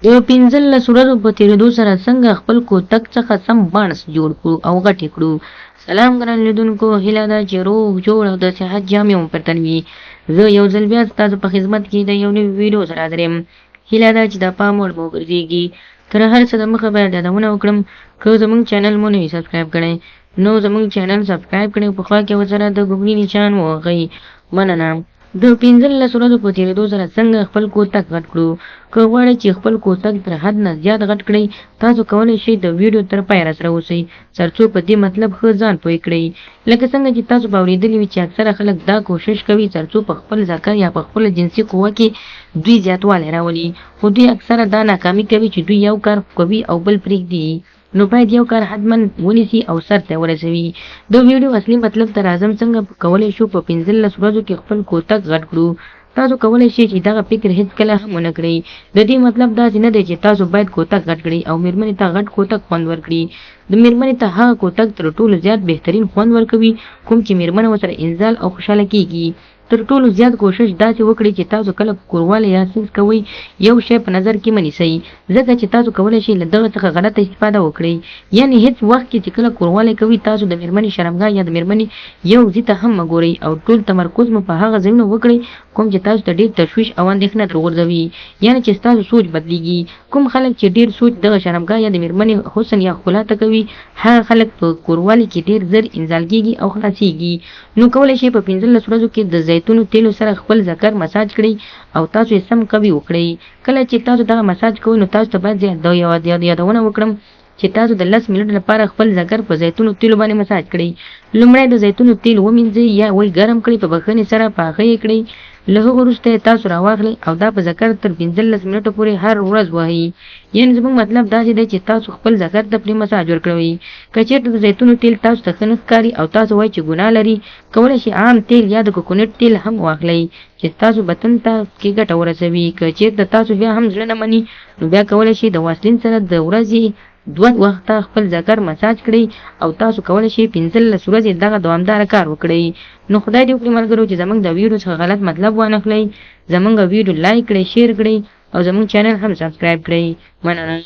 د 15 ورځو په تېرېدو سره څنګه خپل کوتک څخه سم بانس جوړ کړو او غټ یې کړو؟ سلام ګران لیدونکو، هیله ده چې روغ جوړ او د صحت جامې مو پر تن وي. زه یو ځل بیا ستاسو په خدمت کې د یو نوي ویډیو سره حاضر یم. هیله ده چې د پام وړ به وګرځېږي. تر هر څه د مخه باید یادونه وکړم، که زموږ چینل مو نه وي سبسکرایب کړی نو زموږ چینل سبسکرایب کړئ او په خوا کې ورسره د ګوګلي نشان ووهئ. مننه. د 15 ورځو په تېرېدو سره څنګه خپل کوتک غټ کړو؟ که غواړئ چې خپل کوتک تر حد نه زیات غټ کړئ، تاسو کولی شئ د ویډیو تر پایه راسره اوسئ ترڅو په دې مطلب ښه ځان پوه کړئ. لکه څنګه چې تاسو به اورېدلي وي چې اکثره خلک دا کوشش کوي ترڅو په خپل ذکر یا په خپله جنسي قوه کې دوی زیاتوالی راولي، خو دوی اکثره دا ناکامي کوي چې دوی یو کار کوي او بل پرېږدي. نو باید یو کار حتما ونیسي او سر ته ورسوي. د ویډیو اصلي مطلب ته راځم، څنګه کولی شو په 15 ورځو کې خپل کوتک غټ کړو؟ تاسو کولی شئ چې دغه فکر هیڅکله هم ونه کړئ. د دې مطلب داسې نه دی چې تاسو باید کوتک غټ کړئ او میرمنې ته غټ کوتک خوند ورکړي. د میرمنې ته هغه کوتک تر ټولو زیات بهترین خوند ورکوي کوم چې میرمنه ورسره انزال او خوشحاله کیږي. تر ټولو زیات کوشش داسې وکړئ چې تاسو کله کوروالی یا سکس کوئ یو شی په نظر کې مه نیسئ، ځکه چې تاسو کولی شئ له دغه څخه غلطه استفاده وکړئ. یعنې هیڅ وخت کې چې کله کوروالی کوئ تاسو د میرمنې شرمګاه یا د میرمنې یو ځي ته هم مه ګورئ او ټول تمرکز مو په هغه ځایونو وکړئ کوم چې تاسو ته ډیر تشویش او اندیښنه درغورځوي، یعنې چې ستاسو سوچ بدلیږي. کوم خلک چې ډیر سوچ دغه شرمګاه یا د میرمنې حسن یا ښکلا ته کوي هغه خلک په کوروالي کې ډیر زر انزال کیږي او خلاصیږي. نو کولی شئ په 15 ورځو کې د زیتونو تیلو سره خپل ذکر مساج کړئ او تاسو یې سم قوي وکړئ. کله چې تاسو دغه مساج کوئ نو تاسو ته باید د یوه یادونه وکړم چې تاسو د 10 منټو لپاره خپل ذکر په زیتونو تیلو باندې مساج کړئ. لومړی د زیتونو تیل ومینځئ یا وی ګرم کړئ، په بخښنې سره پاخه یې کړئ. له هغه وروسته یې تاسو راواخلئ او دا په ذکر تر 15 منټو پورې هر ورځ وهئ. یعنې زموږ مطلب داسې دی چې تاسو خپل ذکر ته پرې مساج ورکړئ. که چېرته د زیتونو تیل تاسو ته ښه نه ښکاري او تاسو وایئ چې ګناه لري، کولی شئ عام تیل یا د کوکونټ تیل هم واخلئ چې ستاسو بطن ته کې ګټه ورسوي. که چېرته تاسو بیا هم زړه نه مني نو بیا کولی شئ د واسلین سره د ورځې دوه وخته خپل ذکر مساج کړئ او تاسو کولی شئ 15 ورځې دغه دوامداره کار وکړئ. نو خدای دې وکړي ملګرو چې زموږ د ویډیو څخه غلط مطلب وانخلئ. زموږ ویډیو لایک کړئ، شیر کړئ او زموږ چینل هم سبسکرایب کړئ. مننه.